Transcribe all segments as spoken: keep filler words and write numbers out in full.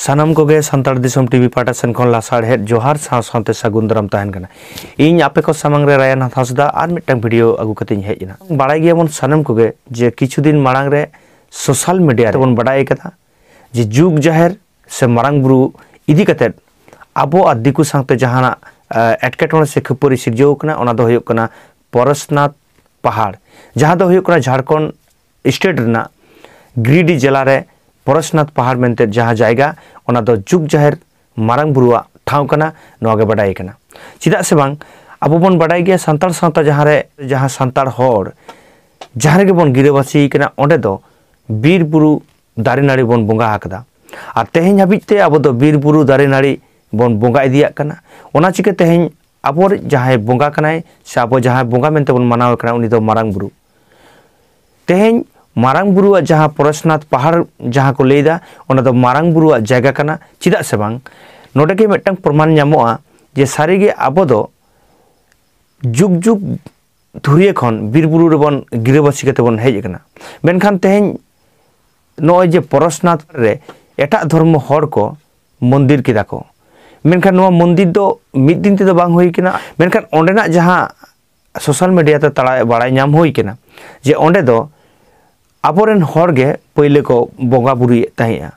ᱥᱟᱱᱟᱢ ᱠᱚᱜᱮ ᱥᱟᱱᱛᱟᱲ ᱫᱤᱥᱚᱢ ᱴᱤᱵᱷᱤ ᱯᱟᱦᱴᱟ ᱥᱮᱱ ᱠᱷᱚᱱ ᱞᱟᱥᱟᱲᱦᱮᱫ ᱡᱚᱦᱟᱨ ᱥᱟᱶ ᱥᱟᱶᱛᱮ ᱥᱟᱹᱜᱩᱱ ᱫᱟᱨᱟᱢ ᱛᱟᱦᱮᱱ ᱠᱟᱱᱟ᱾ ᱤᱧ ᱟᱯᱮ ᱠᱚ ᱥᱟᱢᱟᱝ ᱨᱮ ᱨᱟᱭᱟᱱ ᱦᱟᱸᱥᱫᱟ ᱟᱨ ᱢᱤᱫᱴᱟᱝ ᱵᱷᱤᱰᱤᱭᱳ ᱟᱹᱜᱩ ᱠᱟᱛᱮ ᱤᱧ ᱦᱮᱡ ᱮᱱᱟ᱾ ᱵᱟᱲᱟᱭ ᱜᱮᱭᱟᱵᱚᱱ ᱥᱟᱱᱟᱢ ᱠᱚᱜᱮ ᱡᱮ ᱠᱤᱪᱷᱩ ᱫᱤᱱ ᱢᱟᱲᱟᱝ ᱨᱮ ᱥᱳᱥᱟᱞ ᱢᱤᱰᱤᱭᱟ ᱨᱮᱵᱚᱱ ᱵᱟᱰᱟᱭ ᱠᱟᱫᱟ ᱡᱮ ᱡᱩᱜᱽ ᱡᱟᱦᱮᱨ ᱥᱮ ᱢᱟᱨᱟᱝ ᱵᱩᱨᱩ ᱤᱫᱤ ᱠᱟᱛᱮᱫ ᱟᱵᱚ ᱟᱨ ᱫᱤᱠᱩ ᱥᱟᱶᱛᱮ ᱡᱟᱦᱟᱱᱟᱜ, ᱮ, ᱮᱴᱠᱮᱴᱚᱬᱮ ᱥᱮ ᱠᱷᱟᱹᱯᱟᱹᱨᱤ ᱥᱤᱨᱡᱟᱹᱣ ᱠᱟᱱᱟ, ᱚᱱᱟ ᱫᱚ ᱦᱩᱭᱩᱜ ᱠᱟᱱᱟ ᱯᱚᱨᱮᱥᱱᱟᱛᱷ ᱯᱟᱦᱟᱲ, ᱡᱟᱦᱟᱸ ᱫᱚ ᱦᱩᱭᱩᱜ ᱠᱟᱱᱟ ᱡᱷᱟᱲᱠᱷᱚᱸᱰ ᱥᱴᱮᱴ ᱨᱮᱱᱟᱜ ᱜᱤᱨᱤᱰᱤ ᱡᱮᱞᱟ ᱨᱮ ᱯᱚᱨᱮᱥᱱᱟᱛᱷ ᱯᱟᱦᱟᱲ ᱢᱮᱱᱛᱮ ᱡᱟᱦᱟᱸ ᱡᱟᱭᱜᱟ, ᱚᱱᱟ ᱫᱚ ᱡᱩᱜᱽ ᱡᱟᱦᱮᱨ ᱢᱟᱨᱟᱝ ᱵᱩᱨᱩᱣᱟᱜ ᱴᱷᱟᱶ ᱠᱟᱱᱟ, ᱱᱚᱣᱟ ᱜᱮ ᱵᱟᱰᱟᱭ ᱠᱟᱱᱟ᱾ ᱪᱮᱫᱟᱜ ᱥᱮ ᱵᱟᱝ, ᱟᱵᱚ ᱵᱚᱱ ᱵᱟᱰᱟᱭ ᱜᱮᱭᱟ ᱥᱟᱱᱛᱟᱲ ᱥᱟᱶᱛᱟ ᱡᱟᱦᱟᱸ ᱨᱮ, ᱡᱟᱦᱟᱸ ᱥᱟᱱᱛᱟᱲ ᱦᱚᱲ ᱡᱟᱦᱟᱸ ᱨᱮᱜᱮ ᱵᱚᱱ ᱜᱤᱨᱟᱹᱵᱟᱹᱥᱤ ᱠᱟᱱᱟ, ᱚᱸᱰᱮ ᱫᱚ ᱵᱤᱨ ᱵᱩᱨᱩ ᱫᱟᱨᱮ ᱱᱟᱹᱲᱤ ᱵᱚᱱ ᱵᱚᱸᱜᱟ ᱟᱠᱟᱫᱟ᱾ ᱟᱨ ᱛᱮᱦᱮᱧ ᱦᱟᱹᱵᱤᱡ ᱛᱮ ᱟᱵᱚ ᱫᱚ ᱵᱤᱨ ᱵᱩᱨᱩ ᱫᱟᱨᱮ ᱱᱟᱹᱲᱤ ᱵᱚᱱ ᱵᱚᱸᱜᱟ ᱤᱫᱤᱭᱟᱜ ᱠᱟᱱᱟ᱾ ᱚᱱᱟ ᱪᱤᱠᱟᱹ ᱛᱮᱦᱮᱧ ᱟᱵᱚ ᱡᱟᱦᱟᱸᱭ ᱵᱚᱸᱜᱟ ᱠᱟᱱᱟᱭ ᱥᱮ ᱟᱵᱚ ᱡᱟᱦᱟᱸᱭ ᱵᱚᱸᱜᱟ ᱢᱮᱱᱛᱮ ᱵᱚᱱ ᱢᱟᱱᱟᱣ ᱮ ᱠᱟᱱᱟ, ᱩᱱᱤ ᱫᱚ ᱢᱟᱨᱟᱝ ᱵᱩᱨᱩ᱾ ᱛᱮᱦᱮᱧ ᱢᱟᱨᱟᱝ ᱵᱩᱨᱩᱣᱟᱜ ᱡᱟᱦᱟᱸ ᱯᱚᱨᱮᱥᱱᱟᱛᱷ ᱯᱟᱦᱟᱲ ᱡᱟᱦᱟᱸ ᱠᱚ ᱞᱟᱹᱭᱫᱟ, ᱚᱱᱟ ᱫᱚ ᱢᱟᱨᱟᱝ ᱵᱩᱨᱩᱣᱟᱜ ᱡᱟᱭᱜᱟ ᱠᱟᱱᱟ᱾ ᱪᱮᱫᱟᱜ ᱥᱮ ᱵᱟᱝ, ᱱᱚᱰᱮ ᱜᱮ ᱢᱤᱫᱴᱟᱝ ᱯᱨᱚᱢᱟᱱ ᱧᱟᱢᱚᱜᱼᱟ ᱡᱮ ᱥᱟᱹᱨᱤᱜᱮ ᱟᱵᱚ ᱫᱚ ᱡᱩᱜᱽ ᱡᱩᱜᱽ ᱫᱷᱩᱨᱤᱭᱟᱹ ᱠᱷᱚᱱ ᱵᱤᱨ ᱵᱩᱨᱩ ᱨᱮᱵᱚᱱ ᱜᱤᱨᱟᱹᱵᱟᱹᱥᱤ ᱠᱟᱛᱮ ᱵᱚᱱ ᱦᱮᱡ ᱟᱠᱟᱱᱟ᱾ ᱢᱮᱱᱠᱷᱟᱱ ᱛᱮᱦᱮᱧ ᱱᱚᱜᱼᱚᱭ ᱡᱮ ᱯᱚᱨᱮᱥᱱᱟᱛᱷ ᱨᱮ ᱮᱴᱟᱜ ᱫᱷᱚᱨᱢᱚ ᱦᱚᱲ ᱠᱚ ᱢᱚᱱᱫᱤᱨ ᱠᱮᱫᱟ ᱠᱚ, ᱢᱮᱱᱠᱷᱟᱱ ᱱᱚᱣᱟ ᱢᱚᱱᱫᱤᱨ ᱫᱚ ᱢᱤᱫ ᱫᱤᱱ ᱛᱮᱫᱚ ᱵᱟᱝ ᱦᱩᱭ ᱠᱟᱱᱟ᱾ ᱢᱮᱱᱠᱷᱟᱱ ᱚᱸᱰᱮᱱᱟᱜ ᱡᱟᱦᱟᱸ ᱥᱳᱥᱟᱞ ᱢᱤᱰᱤᱭᱟ ᱛᱮ ᱛᱟᱲᱟ-, ᱵᱟᱲᱟᱭ ᱧᱟᱢ ᱦᱩᱭ ᱠᱟᱱᱟ ᱡᱮ ᱚᱸᱰᱮ ᱫᱚ ᱟᱵᱚᱨᱮᱱ ᱦᱚᱲ ᱜᱮ ᱯᱳᱭᱞᱳ ᱠᱚ ᱵᱚᱸᱜᱟ ᱵᱩᱨᱩᱭᱮᱫ ᱛᱟᱦᱮᱸᱜᱼᱟ᱾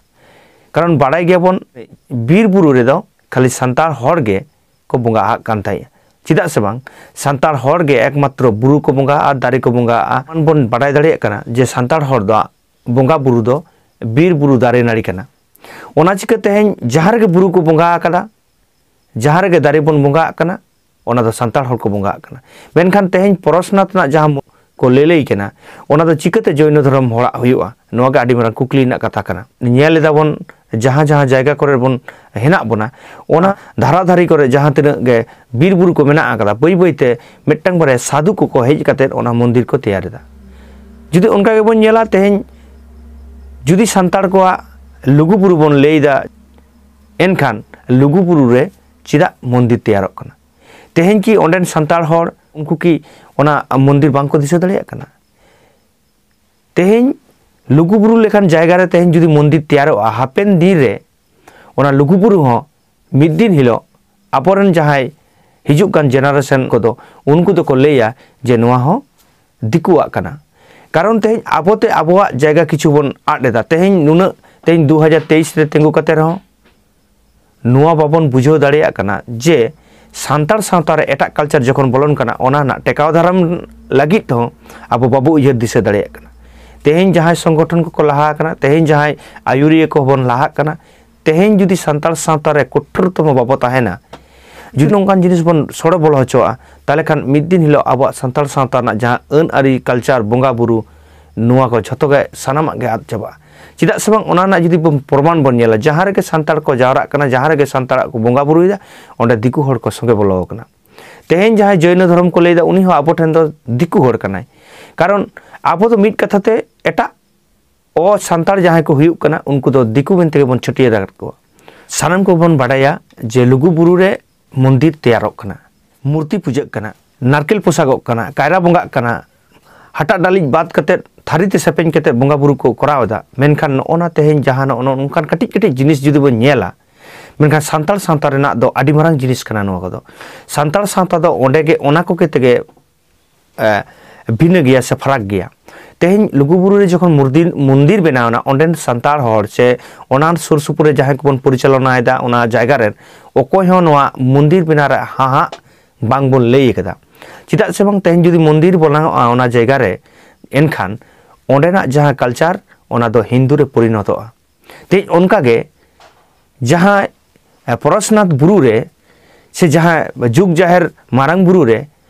ᱠᱟᱨᱚᱱ ᱵᱟᱲᱟᱭ ᱜᱮᱭᱟᱵᱚᱱ, ᱵᱤᱨ ᱵᱩᱨᱩ ᱨᱮᱫᱚ ᱠᱷᱟᱹᱞᱤ ᱥᱟᱱᱛᱟᱲ ᱦᱚᱲ ᱜᱮ ᱠᱚ ᱵᱚᱸᱜᱟ ᱟᱜ ᱠᱟᱱ ᱛᱟᱦᱮᱸᱜᱼᱟ᱾ ᱪᱮᱫᱟᱜ ᱥᱮ ᱵᱟᱝ, ᱥᱟᱱᱛᱟᱲ ᱦᱚᱲ ᱜᱮ ᱮᱠᱢᱟᱛᱨᱚ ᱵᱩᱨᱩ ᱠᱚ ᱵᱚᱸᱜᱟᱜᱼᱟ, ᱫᱟᱨᱮ ᱠᱚ ᱵᱚᱸᱜᱟᱜᱼᱟ᱾ ᱵᱚᱱ ᱵᱟᱰᱟᱭ ᱫᱟᱲᱮᱭᱟᱜ ᱠᱟᱱᱟ ᱡᱮ ᱥᱟᱱᱛᱟᱲ ᱦᱚᱲ ᱫᱚ ᱵᱚᱸᱜᱟ ᱵᱩᱨᱩ ᱫᱚ ᱵᱤᱨ ᱵᱩᱨᱩ ᱫᱟᱨᱮ ᱱᱟᱹᱲᱤ ᱠᱟᱱᱟ᱾ ᱚᱱᱟ ᱪᱤᱠᱟᱹ ᱛᱮᱦᱮᱧ ᱡᱟᱦᱟᱸ ᱨᱮᱜᱮ ᱵᱩᱨᱩ ᱠᱚ ᱵᱚᱸᱜᱟ ᱟᱠᱟᱫᱟ, ᱡᱟᱦᱟᱸ ᱨᱮᱜᱮ ᱫᱟᱨᱮ ᱵᱚᱱ ᱵᱚᱸᱜᱟ ᱟᱜ ᱠᱟᱱᱟ, ᱚᱱᱟ ᱫᱚ ᱥᱟᱱᱛᱟᱲ ᱦᱚᱲ ᱠᱚ ᱵᱚᱸᱜᱟ ᱟᱜ ᱠᱟᱱᱟ᱾ ᱢᱮᱱᱠᱷᱟᱱ ᱛᱮᱦᱮᱧ ᱯᱚᱨᱚᱥᱱᱟᱛᱷ ᱨᱮᱱᱟᱜ ᱡᱟᱦᱟᱸ ᱢᱚ-, ᱠᱚ ᱞᱟᱹᱞᱟᱹᱭ ᱠᱟᱱᱟ, ᱚᱱᱟ ᱫᱚ ᱪᱤᱠᱟᱹᱛᱮ ᱡᱚᱭᱱᱚ ᱫᱷᱚᱨᱚᱢ ᱦᱚᱲᱟᱜ ᱦᱩᱭᱩᱜᱼᱟ? ᱱᱚᱣᱟ ᱜᱮ ᱟᱹᱰᱤ ᱢᱟᱨᱟᱝ ᱠᱩᱠᱞᱤ ᱨᱮᱱᱟᱜ ᱠᱟᱛᱷᱟ ᱠᱟᱱᱟ᱾ ᱧᱮᱞ ᱮᱫᱟ ᱵᱚᱱ ᱡᱟᱦᱟᱸ ᱡᱟᱦᱟᱸ ᱡᱟᱭᱜᱟ ᱠᱚᱨᱮ ᱵᱚᱱ ᱦᱮᱱᱟᱜ ᱵᱚᱱᱟ, ᱚᱱᱟ ᱫᱷᱟᱨᱟ ᱫᱷᱟᱨᱤ ᱠᱚᱨᱮ ᱡᱟᱦᱟᱸ ᱛᱤᱱᱟᱹᱜ ᱜᱮ ᱵᱤᱨ ᱵᱩᱨᱩ ᱠᱚ ᱢᱮᱱᱟᱜ ᱟᱠᱟᱫᱟ, ᱵᱟᱹᱭ ᱵᱟᱹᱭ ᱛᱮ ᱢᱤᱫᱴᱟᱝ ᱵᱟᱨᱭᱟ ᱥᱟᱫᱷᱩ ᱠᱚᱠᱚ ᱦᱮᱡ ᱠᱟᱛᱮᱫ ᱚᱱᱟ ᱢᱚᱱᱫᱤᱨ ᱠᱚ ᱛᱮᱭᱟᱨ ᱮᱫᱟ᱾ ᱡᱩᱫᱤ ᱚᱱᱠᱟ ᱜᱮᱵᱚᱱ ᱧᱮᱞᱟ, ᱛᱮᱦᱮᱧ ᱡᱩᱫᱤ ᱥᱟᱱᱛᱟᱲ ᱠᱚᱣᱟᱜ ᱞᱩᱜᱩ ᱵᱩᱨᱩ ᱵᱚᱱ ᱞᱟᱹᱭ ᱮᱫᱟ, ᱮᱱᱠᱷᱟᱱ ᱞᱩᱜᱩ ᱵᱩᱨᱩ ᱨᱮ ᱪᱮᱫᱟᱜ ᱢᱚᱱᱫᱤᱨ ᱛᱮᱭᱟᱨᱚᱜ ᱠᱟᱱᱟ? ᱛᱮᱦᱮᱧ ᱠᱤ ᱚᱸᱰᱮᱱ ᱥᱟᱱᱛᱟᱲ ᱦᱚᱲ, ᱩᱱᱠᱩ ᱠᱤ ᱚᱱᱟ ᱢᱚᱱᱫᱤᱨ ᱵᱟᱝᱠᱚ ᱫᱤᱥᱟᱹ ᱫᱟᱲᱮᱭᱟᱜ ᱠᱟᱱᱟ? ᱛᱮᱦᱮᱧ ᱞᱩᱜᱩ ᱵᱩᱨᱩ ᱞᱮᱠᱟᱱ ᱡᱟᱭᱜᱟ ᱨᱮ ᱛᱮᱦᱮᱧ ᱡᱩᱫᱤ ᱢᱚᱱᱫᱤᱨ ᱛᱮᱭᱟᱨᱚᱜᱼᱟ, ᱦᱟᱯᱮᱱ ᱫᱤᱱ ᱨᱮ ᱚᱱᱟ ᱞᱩᱜᱩᱵᱩᱨᱩ ᱦᱚᱸ ᱢᱤᱫ ᱫᱤᱱ ᱦᱤᱞᱳᱜ ᱟᱵᱚᱨᱮᱱ ᱡᱟᱦᱟᱸᱭ ᱦᱤᱡᱩᱜ ᱠᱟᱱ ᱡᱮᱱᱟᱨᱮᱥᱚᱱ ᱠᱚᱫᱚ, ᱩᱱᱠᱩ ᱫᱚᱠᱚ ᱞᱟᱹᱭᱟ ᱡᱮ ᱱᱚᱣᱟ ᱦᱚᱸ ᱫᱤᱠᱩᱣᱟᱜ ᱠᱟᱱᱟ᱾ ᱠᱟᱨᱚᱱ ᱛᱮᱦᱮᱧ ᱟᱵᱚᱛᱮ ᱟᱵᱚᱣᱟᱜ ᱡᱟᱭᱜᱟ ᱠᱤᱪᱷᱩ ᱵᱚᱱ ᱟᱫ ᱮᱫᱟ᱾ ᱛᱮᱦᱮᱧ ᱱᱩᱱᱟᱹᱜ, ᱛᱮᱦᱮᱧ ᱫᱩ ᱦᱟᱡᱟᱨ ᱛᱮᱭᱤᱥ ᱨᱮ ᱛᱤᱸᱜᱩ ᱠᱟᱛᱮ ᱨᱮᱦᱚᱸ ᱱᱚᱣᱟ ᱵᱟᱵᱚᱱ ᱵᱩᱡᱷᱟᱹᱣ ᱫᱟᱲᱮᱭᱟᱜ ᱠᱟᱱᱟ ᱡᱮ ᱥᱟᱱᱛᱟᱲ ᱥᱟᱶᱛᱟ ᱨᱮ ᱮᱴᱟᱜ ᱠᱟᱞᱪᱟᱨ ᱡᱚᱠᱷᱚᱱ ᱵᱚᱞᱚᱱ ᱠᱟᱱᱟ, ᱚᱱᱟ ᱨᱮᱱᱟᱜ ᱴᱮᱠᱟᱣ ᱫᱟᱨᱟᱢ ᱞᱟᱹᱜᱤᱫ ᱛᱮᱦᱚᱸ ᱟᱵᱚ ᱵᱟᱵᱚ ᱩᱭᱦᱟᱹᱨ ᱫᱤᱥᱟᱹ ᱫᱟᱲᱮᱭᱟᱜ ᱠᱟᱱᱟ᱾ ᱛᱮᱦᱮᱧ ᱡᱟᱦᱟᱸᱭ ᱥᱚᱝᱜᱚᱴᱷᱚᱱ ᱠᱚᱠᱚ ᱞᱟᱦᱟ ᱟᱠᱟᱱᱟ, ᱛᱮᱦᱮᱧ ᱡᱟᱦᱟᱸᱭ ᱟᱹᱭᱩᱨᱤᱭᱟᱹ ᱠᱚᱦᱚᱸ ᱵᱚᱱ ᱞᱟᱦᱟᱜ ᱠᱟᱱᱟ, ᱛᱮᱦᱮᱧ ᱡᱩᱫᱤ ᱥᱟᱱᱛᱟᱲ ᱥᱟᱶᱛᱟ ᱨᱮ ᱠᱚᱴᱷᱳᱨᱛᱚᱢᱚ ᱵᱟᱵᱚ ᱛᱟᱦᱮᱱᱟ, ᱡᱩᱫᱤ ᱱᱚᱝᱠᱟᱱ ᱡᱤᱱᱤᱥ ᱵᱚᱱ ᱥᱚᱲᱮ ᱵᱚᱞᱚ ᱦᱚᱪᱚᱣᱟᱜᱼᱟ, ᱛᱟᱦᱚᱞᱮ ᱠᱷᱟᱱ ᱢᱤᱫ ᱫᱤᱱ ᱦᱤᱞᱳᱜ ᱟᱵᱚᱣᱟᱜ ᱥᱟᱱᱛᱟᱲ ᱥᱟᱶᱛᱟ ᱨᱮᱱᱟᱜ ᱡᱟᱦᱟᱸ ᱟᱹᱱ ᱟᱹᱨᱤ, ᱠᱟᱞᱪᱟᱨ, ᱵᱚᱸᱜᱟ ᱵᱩᱨᱩ, ᱱᱚᱣᱟ ᱠᱚ ᱡᱷᱚᱛᱚ ᱜᱮ, ᱥᱟᱱᱟᱢᱟᱜ ᱜᱮ ᱟᱫ ᱪᱟᱵᱟᱜᱼᱟ᱾ ᱪᱮᱫᱟᱜ ᱥᱮ ᱵᱟᱝ, ᱚᱱᱟ ᱨᱮᱱᱟᱜ ᱡᱩᱫᱤ ᱵᱚᱱ ᱯᱨᱚᱢᱟᱱ ᱵᱚᱱ ᱧᱮᱞᱟ, ᱡᱟᱦᱟᱸ ᱨᱮᱜᱮ ᱥᱟᱱᱛᱟᱲ ᱠᱚ ᱡᱟᱣᱨᱟᱜ ᱠᱟᱱᱟ, ᱡᱟᱦᱟᱸ ᱨᱮᱜᱮ ᱥᱟᱱᱛᱟᱲᱟᱜ ᱠᱚ ᱵᱚᱸᱜᱟ ᱵᱩᱨᱩᱭᱮᱫᱟ, ᱚᱸᱰᱮ ᱫᱤᱠᱩ ᱦᱚᱲ ᱠᱚ ᱥᱚᱸᱜᱮ ᱵᱚᱞᱚ ᱟᱠᱟᱱᱟ᱾ ᱛᱮᱦᱮᱧ ᱡᱟᱦᱟᱸᱭ ᱡᱚᱭᱱᱚ ᱫᱷᱚᱨᱚᱢ ᱠᱚ ᱞᱟᱹᱭᱫᱟ, ᱩᱱᱤ ᱦᱚᱸ ᱟᱵᱚ ᱴᱷᱮᱱ ᱫᱚ ᱫᱤᱠᱩ ᱦᱚᱲ ᱠᱟᱱᱟᱭ᱾ ᱠᱟᱨᱚᱱ ᱟᱵᱚ ᱫᱚ ᱢᱤᱫ ᱠᱟᱛᱷᱟ ᱛᱮ ᱮᱴᱟᱜ ᱚ ᱥᱟᱱᱛᱟᱲ ᱡᱟᱦᱟᱸᱭ ᱠᱚ ᱦᱩᱭᱩᱜ ᱠᱟᱱᱟ, ᱩᱱᱠᱩ ᱫᱚ ᱫᱤᱠᱩ ᱢᱮᱱᱛᱮ ᱜᱮᱵᱚᱱ ᱪᱷᱟᱹᱴᱭᱟᱹᱨ ᱟᱠᱟᱫ ᱠᱚᱣᱟ᱾ ᱥᱟᱱᱟᱢ ᱠᱚᱵᱚᱱ ᱵᱟᱰᱟᱭᱟ ᱡᱮ ᱞᱩᱜᱩ ᱵᱩᱨᱩ ᱨᱮ ᱢᱚᱱᱫᱤᱨ ᱛᱮᱭᱟᱨᱚᱜ ᱠᱟᱱᱟ, ᱢᱩᱨᱛᱤ ᱯᱩᱡᱟᱹᱜ ᱠᱟᱱᱟ, ᱱᱟᱨᱠᱮᱞ ᱯᱚᱥᱟᱜᱚᱜ ᱠᱟᱱᱟ, ᱠᱟᱭᱨᱟ ᱵᱚᱸᱜᱟᱜ ᱠᱟᱱᱟ, ᱦᱟᱴᱟᱜ ᱰᱟᱹᱞᱤᱡ ᱵᱟᱫ ᱠᱟᱛᱮᱫ ᱛᱷᱟᱹᱨᱤ ᱛᱮ ᱥᱮᱯᱮᱧ ᱠᱟᱛᱮᱫ ᱵᱚᱸᱜᱟ ᱵᱩᱨᱩ ᱠᱚ ᱠᱚᱨᱟᱣ ᱮᱫᱟ᱾ ᱢᱮᱱᱠᱷᱟᱱ ᱱᱚᱜᱼᱚ ᱱᱟ ᱛᱮᱦᱮᱧ ᱡᱟᱦᱟᱸ ᱱᱚᱜᱼᱚ ᱱᱚᱝᱠᱟᱱ ᱠᱟᱹᱴᱤᱡ ᱠᱟᱹᱴᱤᱡ ᱡᱤᱱᱤᱥ ᱡᱩᱫᱤ ᱵᱚᱱ ᱧᱮᱞᱟ, ᱢᱮᱱᱠᱷᱟᱱ ᱥᱟᱱᱛᱟᱲ ᱥᱟᱶᱛᱟ ᱨᱮᱱᱟᱜ ᱫᱚ ᱟᱹᱰᱤ ᱢᱟᱨᱟᱝ ᱡᱤᱱᱤᱥ ᱠᱟᱱᱟ ᱱᱚᱣᱟ ᱠᱚᱫᱚ᱾ ᱥᱟᱱᱛᱟᱲ ᱥᱟᱶᱛᱟ ᱫᱚ ᱚᱸᱰᱮ ᱜᱮ, ᱚᱱᱟ ᱠᱚᱜᱮ ᱛᱮᱜᱮ ᱮ, ᱵᱷᱤᱱᱟᱹ ᱜᱮᱭᱟ ᱥᱮ ᱯᱷᱟᱨᱟᱠ ᱜᱮᱭᱟ᱾ ᱛᱮᱦᱮᱧ ᱞᱩᱜᱩᱵᱩᱨᱩ ᱨᱮ ᱡᱚᱠᱷᱚᱱ ᱢᱩᱨᱫᱤ-, ᱢᱚᱱᱫᱤᱨ ᱵᱮᱱᱟᱣ ᱮᱱᱟ, ᱚᱸᱰᱮᱱ ᱥᱟᱱᱛᱟᱲ ᱦᱚᱲ ᱥᱮ ᱚᱱᱟ ᱥᱩᱨ ᱥᱩᱯᱩᱨ ᱨᱮ ᱡᱟᱦᱟᱸᱭ ᱠᱚᱵᱚᱱ ᱯᱚᱨᱤᱪᱟᱞᱚᱱᱟᱭᱮᱫᱟ ᱚᱱᱟ ᱡᱟᱭᱜᱟ ᱨᱮᱱ, ᱚᱠᱚᱭ ᱦᱚᱸ ᱱᱚᱣᱟ ᱢᱚᱱᱫᱤᱨ ᱵᱮᱱᱟᱣ ᱨᱮ ᱦᱟᱦᱟᱜ ᱵᱟᱝ ᱵᱚᱱ ᱞᱟᱹᱭ ᱟᱠᱟᱫᱟ᱾ ᱪᱮᱫᱟᱜ ᱥᱮ ᱵᱟᱝ, ᱛᱮᱦᱮᱧ ᱡᱩᱫᱤ ᱢᱚᱱᱫᱤᱨ ᱵᱮᱱᱟᱣᱚᱜᱼᱟ ᱚᱱᱟ ᱡᱟᱭᱜᱟ ᱨᱮ, ᱮᱱᱠᱷᱟᱱ ᱚᱸᱰᱮᱱᱟᱜ ᱡᱟᱦᱟᱸ ᱠᱟᱞᱪᱟᱨ, ᱚᱱᱟ ᱫᱚ ᱦᱤᱱᱫᱩ ᱨᱮ ᱯᱚᱨᱤᱱᱚᱛᱚᱜᱼᱟ᱾ ᱛᱮᱦᱮᱧ ᱚᱱᱠᱟᱜᱮ ᱡᱟᱦᱟᱸ, ᱮ, ᱯᱚᱨᱚᱥᱱᱟᱛᱷ ᱵᱩᱨᱩ ᱨᱮ ᱥᱮ ᱡᱟᱦᱟᱸ ᱡᱩᱜᱽ ᱡᱟᱦᱮᱨ ᱢᱟᱨᱟᱝ ᱵᱩᱨᱩ ᱨᱮ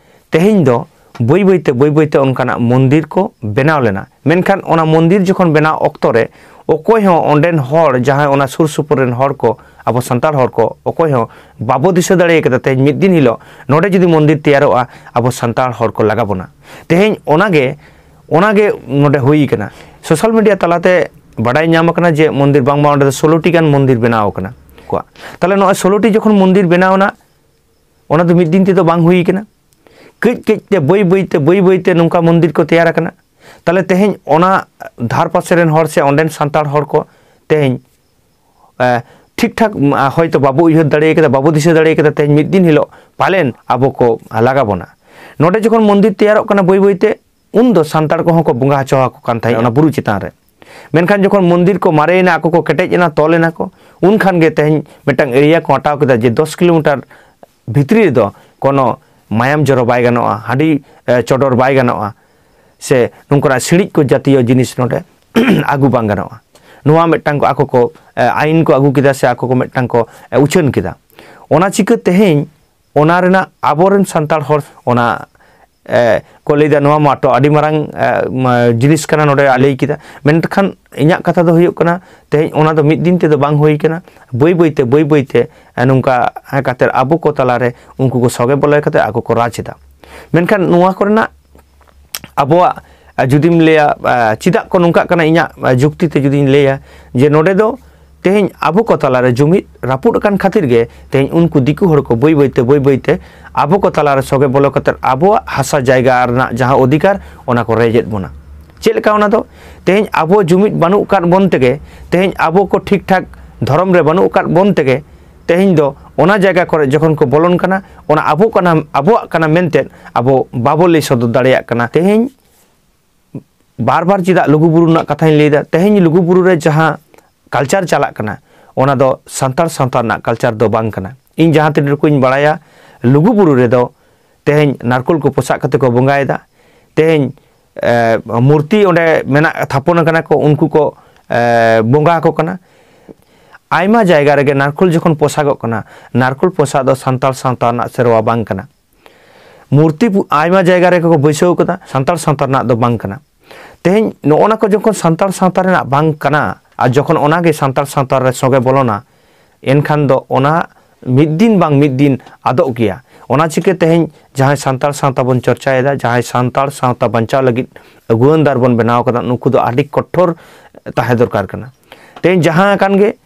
ᱛᱮᱦᱮᱧ ᱫᱚ ᱵᱟᱹᱭ ᱵᱟᱹᱭᱛᱮ, ᱵᱟᱹᱭ ᱵᱟᱹᱭᱛᱮ ᱚᱱᱠᱟᱱᱟᱜ ᱢᱚᱱᱫᱤᱨ ᱠᱚ ᱵᱮᱱᱟᱣ ᱞᱮᱱᱟ᱾ ᱢᱮᱱᱠᱷᱟᱱ ᱚᱱᱟ ᱢᱚᱱᱫᱤᱨ ᱡᱚᱠᱷᱚᱱ ᱵᱮᱱᱟᱣ ᱚᱠᱛᱚ ᱨᱮ ᱚᱠᱚᱭ ᱦᱚᱸ ᱚᱸᱰᱮᱱ ᱦᱚᱲ, ᱡᱟᱦᱟᱸᱭ ᱚᱱᱟ ᱥᱩᱨ ᱥᱩᱯᱩᱨ ᱨᱮᱱ ᱦᱚᱲ ᱠᱚ, ᱟᱵᱚ ᱥᱟᱱᱛᱟᱲ ᱦᱚᱲ ᱠᱚ, ᱚᱠᱚᱭ ᱦᱚᱸ ᱵᱟᱵᱚ ᱫᱤᱥᱟᱹ ᱫᱟᱲᱮ ᱠᱟᱫᱟ ᱛᱮᱦᱮᱧ ᱢᱤᱫ ᱫᱤᱱ ᱦᱤᱞᱳᱜ ᱱᱚᱰᱮ ᱡᱩᱫᱤ ᱢᱚᱱᱫᱤᱨ ᱛᱮᱭᱟᱨᱚᱜᱼᱟ, ᱟᱵᱚ ᱥᱟᱱᱛᱟᱲ ᱦᱚᱲ ᱠᱚ ᱞᱟᱜᱟ ᱵᱚᱱᱟ᱾ ᱛᱮᱦᱮᱧ ᱚᱱᱟᱜᱮ, ᱚᱱᱟᱜᱮ ᱱᱚᱰᱮ ᱦᱩᱭ ᱠᱟᱱᱟ᱾ ᱥᱳᱥᱟᱞ ᱢᱤᱰᱤᱭᱟ ᱛᱟᱞᱟᱛᱮ ᱵᱟᱰᱟᱭ ᱧᱟᱢ ᱟᱠᱟᱱᱟ ᱡᱮ ᱢᱚᱱᱫᱤᱨ, ᱵᱟᱝᱢᱟ ᱚᱸᱰᱮ ᱫᱚ ᱥᱳᱞᱳ ᱴᱤ ᱜᱟᱱ ᱢᱚᱱᱫᱤᱨ ᱵᱮᱱᱟᱣ ᱟᱠᱟᱱᱟ ᱠᱚᱣᱟ᱾ ᱛᱟᱦᱞᱮ ᱱᱚᱜᱼᱚᱭ ᱥᱳᱞᱳ ᱴᱤ ᱡᱚᱠᱷᱚᱱ ᱢᱚᱱᱫᱤᱨ ᱵᱮᱱᱟᱣ ᱮᱱᱟ, ᱚᱱᱟ ᱫᱚ ᱢᱤᱫ ᱫᱤᱱ ᱛᱮᱫᱚ ᱵᱟᱝ ᱦᱩᱭ ᱠᱟᱱᱟ᱾ ᱠᱟᱹᱡ ᱠᱟᱹᱡ ᱛᱮ, ᱵᱟᱹᱭ ᱵᱟᱹᱭ ᱛᱮ, ᱵᱟᱹᱭ ᱵᱟᱹᱭ ᱛᱮ ᱱᱚᱝᱠᱟ ᱢᱚᱱᱫᱤᱨ ᱠᱚ ᱛᱮᱭᱟᱨ ᱟᱠᱟᱱᱟ᱾ ᱛᱟᱦᱞᱮ ᱛᱮᱦᱮᱧ ᱚᱱᱟ ᱫᱷᱟᱨ ᱯᱟᱥᱮ ᱨᱮᱱ ᱦᱚᱲ ᱥᱮ ᱚᱸᱰᱮᱱ ᱥᱟᱱᱛᱟᱲ ᱦᱚᱲ ᱠᱚ ᱛᱮᱦᱮᱧ, ᱮ, ᱴᱷᱤᱠ ᱴᱷᱟᱠ ᱦᱚᱭᱛᱳ ᱵᱟᱵᱚ ᱩᱭᱦᱟᱹᱨ ᱫᱟᱲᱮ ᱠᱟᱫᱟ, ᱵᱟᱵᱚ ᱫᱤᱥᱟᱹ ᱫᱟᱲᱮ ᱠᱟᱫᱟ, ᱛᱮᱦᱮᱧ ᱢᱤᱫ ᱫᱤᱱ ᱦᱤᱞᱳᱜ ᱯᱟᱞᱮᱱ ᱟᱵᱚ ᱠᱚ ᱞᱟᱜᱟ ᱵᱚᱱᱟ᱾ ᱱᱚᱰᱮ ᱡᱚᱠᱷᱚᱱ ᱢᱚᱱᱫᱤᱨ ᱛᱮᱭᱟᱨᱚᱜ ᱠᱟᱱᱟ ᱵᱟᱹᱭ ᱵᱟᱹᱭᱛᱮ, ᱩᱱ ᱫᱚ ᱥᱟᱱᱛᱟᱲ ᱠᱚᱦᱚᱸ ᱠᱚ ᱵᱚᱸᱜᱟ ᱦᱚᱪᱚ ᱟᱠᱚ ᱠᱟᱱ ᱛᱟᱦᱮᱸᱫ ᱚᱱᱟ ᱵᱩᱨᱩ ᱪᱮᱛᱟᱱ ᱨᱮ᱾ ᱢᱮᱱᱠᱷᱟᱱ ᱡᱚᱠᱷᱚᱱ ᱢᱚᱱᱫᱤᱨ ᱠᱚ ᱢᱟᱨᱮᱭᱮᱱᱟ, ᱟᱠᱚ ᱠᱚ ᱠᱮᱴᱮᱡ ᱮᱱᱟ, ᱛᱚᱞ ᱮᱱᱟ ᱠᱚ, ᱩᱱ ᱠᱷᱟᱱ ᱜᱮ ᱛᱮᱦᱮᱧ ᱢᱤᱫᱴᱟᱝ ᱮᱨᱤᱭᱟ ᱠᱚ ᱦᱟᱛᱟᱣ ᱠᱮᱫᱟ ᱡᱮ ᱫᱚᱥ ᱠᱤᱞᱳᱢᱤᱴᱟᱨ ᱵᱷᱤᱛᱨᱤ ᱨᱮᱫᱚ ᱠᱳᱱᱳ ᱢᱟᱭᱟᱢ ᱡᱚᱨᱚ ᱵᱟᱭ ᱜᱟᱱᱚᱜᱼᱟ, ᱦᱟᱺᱰᱤ ᱪᱚᱰᱚᱨ ᱵᱟᱭ ᱜᱟᱱᱚᱜᱼᱟ, ᱥᱮ ᱱᱚᱝᱠᱟᱱᱟᱜ ᱥᱤᱬᱤᱡ ᱠᱚ ᱡᱟᱛᱤᱭᱚ ᱡᱤᱱᱤᱥ ᱱᱚᱰᱮ ᱟᱹᱜᱩ ᱵᱟᱝ ᱜᱟᱱᱚᱜᱼᱟ᱾ ᱱᱚᱣᱟ ᱢᱤᱫᱴᱟᱝ ᱠᱚ ᱟᱠᱚ ᱠᱚ ᱟᱭᱤᱱ ᱠᱚ ᱟᱹᱜᱩ ᱠᱮᱫᱟ, ᱥᱮ ᱟᱠᱚ ᱠᱚ ᱢᱤᱫᱴᱟᱝ ᱠᱚ ᱩᱪᱷᱟᱹᱱ ᱠᱮᱫᱟ᱾ ᱚᱱᱟ ᱪᱤᱠᱟᱹ ᱛᱮᱦᱮᱧ ᱚᱱᱟ ᱨᱮᱱᱟᱜ ᱟᱵᱚᱨᱮᱱ ᱥᱟᱱᱛᱟᱲ ᱦᱚᱲ ᱚᱱᱟ ᱠᱚ ᱞᱟᱹᱭᱫᱟ, ᱱᱚᱣᱟ ᱢᱟᱛᱚ ᱟᱹᱰᱤ ᱢᱟᱨᱟᱝ ᱡᱤᱱᱤᱥ ᱠᱟᱱᱟ ᱱᱚᱰᱮ ᱞᱟᱹᱭ ᱠᱮᱫᱟ᱾ ᱢᱮᱱᱠᱷᱟᱱ ᱤᱧᱟᱹᱜ ᱠᱟᱛᱷᱟ ᱫᱚ ᱦᱩᱭᱩᱜ ᱠᱟᱱᱟ, ᱛᱮᱦᱮᱧ ᱚᱱᱟ ᱫᱚ ᱢᱤᱫ ᱫᱤᱱ ᱛᱮᱫᱚ ᱵᱟᱝ ᱦᱩᱭ ᱠᱟᱱᱟ᱾ ᱵᱟᱹᱭ ᱵᱟᱹᱭᱛᱮ ᱵᱟᱹᱭ ᱵᱟᱹᱭᱛᱮ ᱱᱚᱝᱠᱟ ᱠᱟᱛᱮ ᱟᱵᱚ ᱠᱚ ᱛᱟᱞᱟᱨᱮ ᱩᱱᱠᱩ ᱠᱚ ᱥᱚᱜᱮ ᱵᱚᱞᱚᱭ ᱠᱟᱛᱮ ᱟᱠᱚ ᱠᱚ ᱨᱟᱡᱽ ᱮᱫᱟ᱾ ᱢᱮᱱᱠᱷᱟᱱ ᱱᱚᱣᱟ ᱠᱚᱨᱮᱱᱟᱜ ᱟᱵᱚᱣᱟᱜ ᱡᱩᱫᱤᱢ ᱞᱟᱹᱭᱟ, ᱪᱮᱫᱟᱜ ᱠᱚ ᱱᱚᱝᱠᱟᱜ ᱠᱟᱱᱟ, ᱤᱧᱟᱹᱜ ᱡᱩᱠᱛᱤ ᱛᱮ ᱡᱩᱫᱤᱧ ᱞᱟᱹᱭᱟ ᱡᱮ ᱱᱚᱰᱮ ᱫᱚ ᱛᱮᱦᱮᱧ ᱟᱵᱚ ᱠᱚ ᱛᱟᱞᱟᱨᱮ ᱡᱩᱢᱤᱫ ᱨᱟᱹᱯᱩᱫ ᱟᱠᱟᱱ ᱠᱷᱟᱹᱛᱤᱨ ᱜᱮ ᱛᱮᱦᱮᱧ ᱩᱱᱠᱩ ᱫᱤᱠᱩ ᱦᱚᱲ ᱠᱚ ᱵᱟᱹᱭ ᱵᱟᱹᱭᱛᱮ ᱵᱟᱹᱭ ᱵᱟᱹᱭᱛᱮ ᱟᱵᱚ ᱠᱚ ᱛᱟᱞᱟᱨᱮ ᱥᱚᱜᱮ ᱵᱚᱞᱚ ᱠᱟᱛᱮ ᱟᱵᱚᱣᱟᱜ ᱦᱟᱥᱟ ᱡᱟᱭᱜᱟ ᱨᱮᱱᱟᱜ ᱡᱟᱦᱟᱸ ᱚᱫᱷᱤᱠᱟᱨ, ᱚᱱᱟ ᱠᱚ ᱨᱮᱡᱮᱫ ᱵᱚᱱᱟ᱾ ᱪᱮᱫ ᱞᱮᱠᱟ ᱚᱱᱟ ᱫᱚ? ᱛᱮᱦᱮᱧ ᱟᱵᱚ ᱡᱩᱢᱤᱫ ᱵᱟᱹᱱᱩᱜ ᱟᱠᱟᱫ ᱵᱚᱱ ᱛᱮᱜᱮ, ᱛᱮᱦᱮᱧ ᱟᱵᱚ ᱠᱚ ᱴᱷᱤᱠ ᱴᱷᱟᱠ ᱫᱷᱚᱨᱚᱢ ᱨᱮ ᱵᱟᱹᱱᱩᱜ ᱟᱠᱟᱫ ᱵᱚᱱ ᱛᱮᱜᱮ, ᱛᱮᱦᱮᱧ ᱫᱚ ᱚᱱᱟ ᱡᱟᱭᱜᱟ ᱠᱚᱨᱮ ᱡᱚᱠᱷᱚᱱ ᱠᱚ ᱵᱚᱞᱚᱱ ᱠᱟᱱᱟ, ᱚᱱᱟ ᱟᱵᱚ ᱠᱟᱱᱟ, ᱟᱵᱚᱣᱟᱜ ᱠᱟᱱᱟ ᱢᱮᱱᱛᱮ ᱟᱵᱚ ᱵᱟᱵᱚ ᱞᱟᱹᱭ ᱥᱚᱫᱚᱨ ᱫᱟᱲᱮᱭᱟᱜ ᱠᱟᱱᱟ᱾ ᱛᱮᱦᱮᱧ ᱵᱟᱨ ᱵᱟᱨ ᱪᱮᱫᱟᱜ ᱞᱩᱜᱩᱵᱩᱨᱩ ᱨᱮᱱᱟᱜ ᱠᱟᱛᱷᱟᱧ ᱞᱟᱹᱭᱫᱟ? ᱛᱮᱦᱮᱧ ᱞᱩᱜᱩᱵᱩᱨᱩ ᱨᱮ ᱡᱟᱦᱟᱸ ᱠᱟᱞᱪᱟᱨ ᱪᱟᱞᱟᱜ ᱠᱟᱱᱟ, ᱚᱱᱟ ᱫᱚ ᱥᱟᱱᱛᱟᱲ ᱥᱟᱶᱛᱟ ᱨᱮᱱᱟᱜ ᱠᱟᱞᱪᱟᱨ ᱫᱚ ᱵᱟᱝ ᱠᱟᱱᱟ᱾ ᱤᱧ ᱡᱟᱦᱟᱸ ᱛᱤᱱ ᱴᱩᱠᱩᱧ ᱵᱟᱲᱟᱭᱟ, ᱞᱩᱜᱩᱵᱩᱨᱩ ᱨᱮᱫᱚ ᱛᱮᱦᱮᱧ ᱱᱟᱨᱠᱳᱞ ᱠᱚ ᱯᱚᱥᱟᱜ ᱠᱟᱛᱮ ᱠᱚ ᱵᱚᱸᱜᱟᱭᱮᱫᱟ᱾ ᱛᱮᱦᱮᱧ ᱢᱩᱨᱛᱤ ᱚᱸᱰᱮ ᱢᱮᱱᱟᱜ, ᱛᱷᱟᱯᱚᱱ ᱟᱠᱟᱱᱟ ᱠᱚ, ᱩᱱᱠᱩ ᱠᱚ ᱵᱚᱸᱜᱟ ᱟᱠᱚ ᱠᱟᱱᱟ᱾ ᱟᱭᱢᱟ ᱡᱟᱭᱜᱟ ᱨᱮᱜᱮ ᱱᱟᱨᱠᱳᱞ ᱡᱚᱠᱷᱚᱱ ᱯᱚᱥᱟᱜᱚᱜ ᱠᱟᱱᱟ, ᱱᱟᱨᱠᱳᱞ ᱯᱚᱥᱟᱜ ᱫᱚ ᱥᱟᱱᱛᱟᱲ ᱥᱟᱶᱛᱟ ᱨᱮᱱᱟᱜ ᱥᱮᱨᱣᱟ ᱵᱟᱝ ᱠᱟᱱᱟ᱾ ᱢᱩᱨᱛᱤ ᱟᱭᱢᱟ ᱡᱟᱭᱜᱟ ᱨᱮᱜᱮ ᱠᱚ ᱵᱟᱹᱭᱥᱟᱹᱣ ᱠᱟᱫᱟ, ᱥᱟᱱᱛᱟᱲ ᱥᱟᱶᱛᱟ ᱨᱮᱱᱟᱜ ᱫᱚ ᱵᱟᱝ ᱠᱟᱱᱟ᱾ ᱛᱮᱦᱮᱧ ᱱᱚᱜᱼᱚ ᱱᱟ ᱠᱚ ᱡᱚᱠᱷᱚᱱ ᱥᱟᱱᱛᱟᱲ ᱥᱟᱶᱛᱟ ᱨᱮᱱᱟᱜ ᱵᱟᱝ ᱠᱟᱱᱟ, ᱟᱨ ᱡᱚᱠᱷᱚᱱ ᱚᱱᱟᱜᱮ ᱥᱟᱱᱛᱟᱲ ᱥᱟᱶᱛᱟ ᱨᱮ ᱥᱚᱸᱜᱮ ᱵᱚᱞᱚᱱᱟ, ᱮᱱᱠᱷᱟᱱ ᱫᱚ ᱚᱱᱟ ᱢᱤᱫ ᱫᱤᱱ ᱵᱟᱝ ᱢᱤᱫ ᱫᱤᱱ ᱟᱫᱚᱜ ᱜᱮᱭᱟ᱾ ᱚᱱᱟ ᱪᱤᱠᱟᱹ ᱛᱮᱦᱮᱧ ᱡᱟᱦᱟᱸᱭ ᱥᱟᱱᱛᱟᱲ ᱥᱟᱶᱛᱟ ᱵᱚᱱ ᱪᱚᱨᱪᱟᱭᱮᱫᱟ, ᱡᱟᱦᱟᱸᱭ ᱥᱟᱱᱛᱟᱲ ᱥᱟᱶᱛᱟ ᱵᱟᱧᱪᱟᱣ ᱞᱟᱹᱜᱤᱫ ᱟᱹᱜᱩᱣᱟᱹᱱ ᱫᱟᱨ ᱵᱚᱱ ᱵᱮᱱᱟᱣ ᱠᱟᱫᱟ, ᱱᱩᱠᱩ ᱫᱚ ᱟᱹᱰᱤ ᱠᱚᱴᱷᱳᱨ ᱛᱟᱦᱮᱸ ᱫᱚᱨᱠᱟᱨ ᱠᱟᱱᱟ᱾ ᱛᱮᱦᱮᱧ ᱡᱟᱦᱟᱸ ᱟᱠᱟᱱ ᱜᱮ,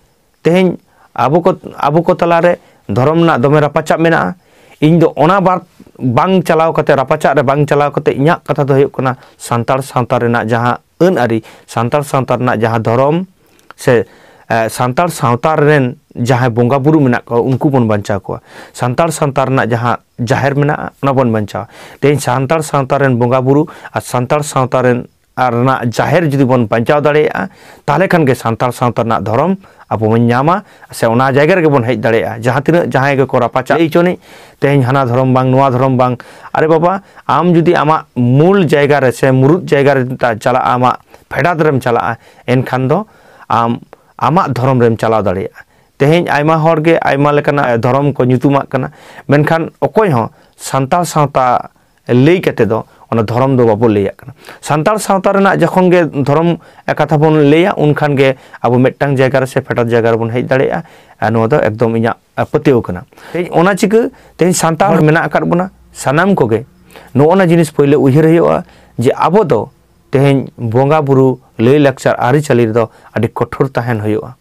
ᱛᱮᱦᱮᱧ ᱟᱵᱚ ᱠᱚ, ᱟᱵᱚ ᱠᱚ ᱛᱟᱞᱟᱨᱮ ᱫᱷᱚᱨᱚᱢ ᱨᱮᱱᱟᱜ ᱫᱚᱢᱮ ᱨᱟᱯᱟᱪᱟᱜ ᱢᱮᱱᱟᱜᱼᱟ᱾ ᱤᱧ ᱫᱚ ᱚᱱᱟ ᱵᱟᱨ ᱵᱟᱝ ᱪᱟᱞᱟᱣ ᱠᱟᱛᱮ, ᱨᱟᱯᱟᱪᱟᱜ ᱨᱮ ᱵᱟᱝ ᱪᱟᱞᱟᱣ ᱠᱟᱛᱮ, ᱤᱧᱟᱹᱜ ᱠᱟᱛᱷᱟ ᱫᱚ ᱦᱩᱭᱩᱜ ᱠᱟᱱᱟ, ᱥᱟᱱᱛᱟᱲ ᱥᱟᱶᱛᱟ ᱨᱮᱱᱟᱜ ᱡᱟᱦᱟᱸ ᱟᱹᱱ ᱟᱹᱨᱤ, ᱥᱟᱱᱛᱟᱲ ᱥᱟᱶᱛᱟ ᱨᱮᱱᱟᱜ ᱡᱟᱦᱟᱸ ᱫᱷᱚᱨᱚᱢ ᱥᱮ ᱥᱟᱱᱛᱟᱲ ᱥᱟᱶᱛᱟ ᱨᱮᱱ ᱡᱟᱦᱟᱸᱭ ᱵᱚᱸᱜᱟ ᱵᱩᱨᱩ ᱢᱮᱱᱟᱜ ᱠᱚᱣᱟ, ᱩᱱᱠᱩ ᱵᱚᱱ ᱵᱟᱧᱪᱟᱣ ᱠᱚᱣᱟ᱾ ᱥᱟᱱᱛᱟᱲ ᱥᱟᱶᱛᱟ ᱨᱮᱱᱟᱜ ᱡᱟᱦᱟᱸ ᱡᱟᱦᱮᱨ ᱢᱮᱱᱟᱜᱼᱟ, ᱚᱱᱟ ᱵᱚᱱ ᱵᱟᱧᱪᱟᱣᱟ᱾ ᱛᱮᱦᱮᱧ ᱥᱟᱱᱛᱟᱲ ᱥᱟᱶᱛᱟ ᱨᱮᱱ ᱵᱚᱸᱜᱟ ᱵᱩᱨᱩ ᱟᱨ ᱥᱟᱱᱛᱟᱲ ᱥᱟᱶᱛᱟ ᱨᱮᱱ ᱟᱨ ᱨᱮᱱᱟᱜ ᱡᱟᱦᱮᱨ ᱡᱩᱫᱤ ᱵᱚᱱ ᱵᱟᱧᱪᱟᱣ ᱫᱟᱲᱮᱭᱟᱜᱼᱟ, ᱛᱟᱦᱚᱞᱮ ᱠᱷᱟᱱ ᱜᱮ ᱥᱟᱱᱛᱟᱲ ᱥᱟᱶᱛᱟ ᱨᱮᱱᱟᱜ ᱫᱷᱚᱨᱚᱢ ᱟᱵᱚ ᱵᱚᱱ ᱧᱟᱢᱟ, ᱥᱮ ᱚᱱᱟ ᱡᱟᱭᱜᱟ ᱨᱮᱜᱮ ᱵᱚᱱ ᱦᱮᱡ ᱫᱟᱲᱮᱭᱟᱜᱼᱟ᱾ ᱡᱟᱦᱟᱸ ᱛᱤᱱᱟᱹᱜ ᱡᱟᱦᱟᱸᱭ ᱜᱮᱠᱚ ᱨᱟᱯᱟᱪᱟᱜ ᱦᱚᱪᱚᱱᱤᱡ, ᱛᱮᱦᱮᱧ ᱦᱟᱱᱟ ᱫᱷᱚᱨᱚᱢ ᱵᱟᱝ, ᱱᱚᱣᱟ ᱫᱷᱚᱨᱚᱢ ᱵᱟᱝ, ᱟᱨᱮ ᱵᱟᱵᱟ, ᱟᱢ ᱡᱩᱫᱤ ᱟᱢᱟᱜ ᱢᱩᱞ ᱡᱟᱭᱜᱟ ᱨᱮ ᱥᱮ ᱢᱩᱨᱩᱫ ᱡᱟᱭᱜᱟ ᱨᱮ ᱪᱟᱞᱟᱜᱼᱟ, ᱟᱢᱟᱜ ᱯᱷᱮᱰᱟᱛ ᱨᱮᱢ ᱪᱟᱞᱟᱜᱼᱟ, ᱮᱱᱠᱷᱟᱱ ᱫᱚ ᱟᱢ ᱟᱢᱟᱜ ᱫᱷᱚᱨᱚᱢ ᱨᱮᱢ ᱪᱟᱞᱟᱣ ᱫᱟᱲᱮᱭᱟᱜᱼᱟ᱾ ᱛᱮᱦᱮᱧ ᱟᱭᱢᱟ ᱦᱚᱲ ᱜᱮ ᱟᱭᱢᱟ ᱞᱮᱠᱟᱱᱟᱜ ᱫᱷᱚᱨᱚᱢ ᱠᱚ ᱧᱩᱛᱩᱢᱟᱜ ᱠᱟᱱᱟ, ᱢᱮᱱᱠᱷᱟᱱ ᱚᱠᱚᱭ ᱦᱚᱸ ᱥᱟᱱᱛᱟᱲ ᱥᱟᱶᱛᱟ ᱞᱟᱹᱭ ᱠᱟᱛᱮ ᱫᱚ ᱚᱱᱟ ᱫᱷᱚᱨᱚᱢ ᱫᱚ ᱵᱟᱵᱚ ᱞᱟᱹᱭᱟᱜ ᱠᱟᱱᱟ᱾ ᱥᱟᱱᱛᱟᱲ ᱥᱟᱶᱛᱟ ᱨᱮᱱᱟᱜ ᱡᱚᱠᱷᱚᱱ ᱜᱮ ᱫᱷᱚᱨᱚᱢ ᱠᱟᱛᱷᱟ ᱵᱚᱱ ᱞᱟᱹᱭᱟ, ᱩᱱᱠᱷᱟᱱ ᱜᱮ ᱟᱵᱚ ᱢᱤᱫᱴᱟᱝ ᱡᱟᱭᱜᱟ ᱨᱮ ᱥᱮ ᱯᱷᱮᱰᱟᱛ ᱡᱟᱭᱜᱟ ᱨᱮᱵᱚᱱ ᱦᱮᱡ ᱫᱟᱲᱮᱭᱟᱜᱼᱟ᱾ ᱟᱨ ᱱᱚᱣᱟ ᱫᱚ ᱮᱠᱫᱚᱢ ᱤᱧᱟᱹᱜ ᱯᱟᱹᱛᱭᱟᱹᱣ ᱠᱟᱱᱟ᱾ ᱛᱮᱦᱮᱧ ᱚᱱᱟ ᱪᱤᱠᱟᱹ ᱛᱮᱦᱮᱧ ᱥᱟᱱᱛᱟᱲ ᱦᱚᱲ ᱢᱮᱱᱟᱜ ᱟᱠᱟᱫ ᱵᱚᱱᱟ, ᱥᱟᱱᱟᱢ ᱠᱚᱜᱮ ᱱᱚᱜᱼᱚ ᱱᱟ ᱡᱤᱱᱤᱥ ᱯᱳᱭᱞᱳ ᱩᱭᱦᱟᱹᱨ ᱦᱩᱭᱩᱜᱼᱟ ᱡᱮ ᱟᱵᱚ ᱫᱚ ᱛᱮᱦᱮᱧ ᱵᱚᱸᱜᱟ ᱵᱩᱨᱩ ᱞᱟᱹᱭ ᱞᱟᱠᱪᱟᱨ ᱟᱹᱨᱤᱪᱟᱹᱞᱤ ᱨᱮᱫᱚ ᱟᱹᱰᱤ ᱠᱚᱴᱷᱳᱨ ᱛᱟᱦᱮᱱ ᱦᱩᱭᱩᱜᱼᱟ᱾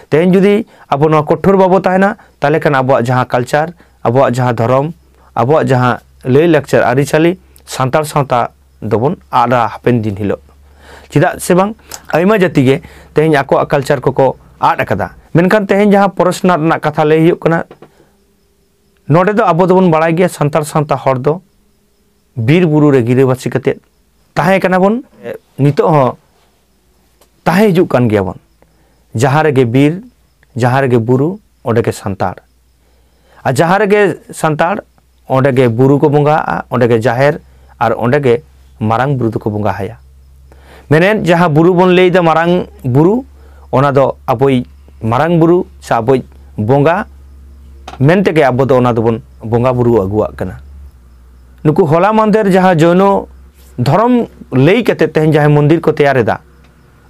ᱛᱮᱦᱮᱧ ᱡᱩᱫᱤ ᱟᱵᱚ ᱱᱚᱣᱟ ᱠᱚᱴᱷᱳᱨ ᱵᱟᱵᱚ ᱛᱟᱦᱮᱱᱟ, ᱛᱟᱦᱚᱞᱮ ᱠᱷᱟᱱ ᱟᱵᱚᱣᱟᱜ ᱡᱟᱦᱟᱸ ᱠᱟᱞᱪᱟᱨ, ᱟᱵᱚᱣᱟᱜ ᱡᱟᱦᱟᱸ ᱫᱷᱚᱨᱚᱢ, ᱟᱵᱚᱣᱟᱜ ᱡᱟᱦᱟᱸ ᱞᱟᱹᱭ ᱞᱟᱠᱪᱟᱨ ᱟᱹᱨᱤᱪᱟᱹᱞᱤ, ᱥᱟᱱᱛᱟᱲ ᱥᱟᱶᱛᱟ ᱫᱚᱵᱚᱱ ᱟᱫᱟ ᱦᱟᱯᱮᱱ ᱫᱤᱱ ᱦᱤᱞᱳᱜ᱾ ᱪᱮᱫᱟᱜ ᱥᱮ ᱵᱟᱝ, ᱟᱭᱢᱟ ᱡᱟᱹᱛᱤ ᱜᱮ ᱛᱮᱦᱮᱧ ᱟᱠᱚᱣᱟᱜ ᱠᱟᱞᱪᱟᱨ ᱠᱚᱠᱚ ᱟᱫ ᱟᱠᱟᱫᱟ᱾ ᱢᱮᱱᱠᱷᱟᱱ ᱛᱮᱦᱮᱧ ᱡᱟᱦᱟᱸ ᱯᱚᱨᱚᱥᱱᱟ ᱨᱮᱱᱟᱜ ᱠᱟᱛᱷᱟ ᱞᱟᱹᱭ ᱦᱩᱭᱩᱜ ᱠᱟᱱᱟ, ᱱᱚᱰᱮ ᱫᱚ ᱟᱵᱚ ᱫᱚᱵᱚᱱ ᱵᱟᱲᱟᱭ ᱜᱮᱭᱟ, ᱥᱟᱱᱛᱟᱲ ᱥᱟᱶᱛᱟ ᱦᱚᱲ ᱫᱚ ᱵᱤᱨ ᱵᱩᱨᱩ ᱨᱮ ᱜᱤᱨᱟᱹᱵᱟᱹᱥᱤ ᱠᱟᱛᱮᱫ ᱛᱟᱦᱮᱸ ᱠᱟᱱᱟ ᱵᱚᱱ, ᱱᱤᱛᱚᱜ ᱦᱚᱸ ᱛᱟᱦᱮᱸ ᱦᱤᱡᱩᱜ ᱠᱟᱱ ᱜᱮᱭᱟ ᱵᱚᱱ᱾ ᱡᱟᱦᱟᱸ ᱨᱮᱜᱮ ᱵᱤᱨ, ᱡᱟᱦᱟᱸ ᱨᱮᱜᱮ ᱵᱩᱨᱩ, ᱚᱸᱰᱮ ᱜᱮ ᱥᱟᱱᱛᱟᱲ᱾ ᱟᱨ ᱡᱟᱦᱟᱸ ᱨᱮᱜᱮ ᱥᱟᱱᱛᱟᱲ, ᱚᱸᱰᱮ ᱜᱮ ᱵᱩᱨᱩ ᱠᱚ ᱵᱚᱸᱜᱟᱜᱼᱟ, ᱚᱸᱰᱮ ᱜᱮ ᱡᱟᱦᱮᱨ, ᱟᱨ ᱚᱸᱰᱮ ᱜᱮ ᱢᱟᱨᱟᱝ ᱵᱩᱨᱩ ᱫᱚᱠᱚ ᱵᱚᱸᱜᱟ ᱟᱭᱟ᱾ ᱢᱮᱱᱮᱫ, ᱡᱟᱦᱟᱸ ᱵᱩᱨᱩ ᱵᱚᱱ ᱞᱟᱹᱭᱫᱟ ᱢᱟᱨᱟᱝ ᱵᱩᱨᱩ, ᱚᱱᱟ ᱫᱚ ᱟᱵᱚᱭᱤᱡ ᱢᱟᱨᱟᱝ ᱵᱩᱨᱩ ᱥᱮ ᱟᱵᱚᱭᱤᱡ ᱵᱚᱸᱜᱟ ᱢᱮᱱ ᱛᱮᱜᱮ ᱟᱵᱚ ᱫᱚ ᱚᱱᱟ ᱫᱚᱵᱚᱱ ᱵᱚᱸᱜᱟ ᱵᱩᱨᱩ ᱟᱹᱜᱩᱣᱟᱜ ᱠᱟᱱᱟ᱾ ᱱᱩᱠᱩ ᱦᱚᱞᱟ ᱢᱟᱦᱫᱮᱨ ᱡᱟᱦᱟᱸ ᱡᱚᱭᱱᱚ ᱫᱷᱚᱨᱚᱢ ᱞᱟᱹᱭ ᱠᱟᱛᱮ ᱛᱮᱦᱮᱧ ᱡᱟᱦᱟᱸᱭ ᱢᱚᱱᱫᱤᱨ ᱠᱚ ᱛᱮᱭᱟᱨ ᱮᱫᱟ,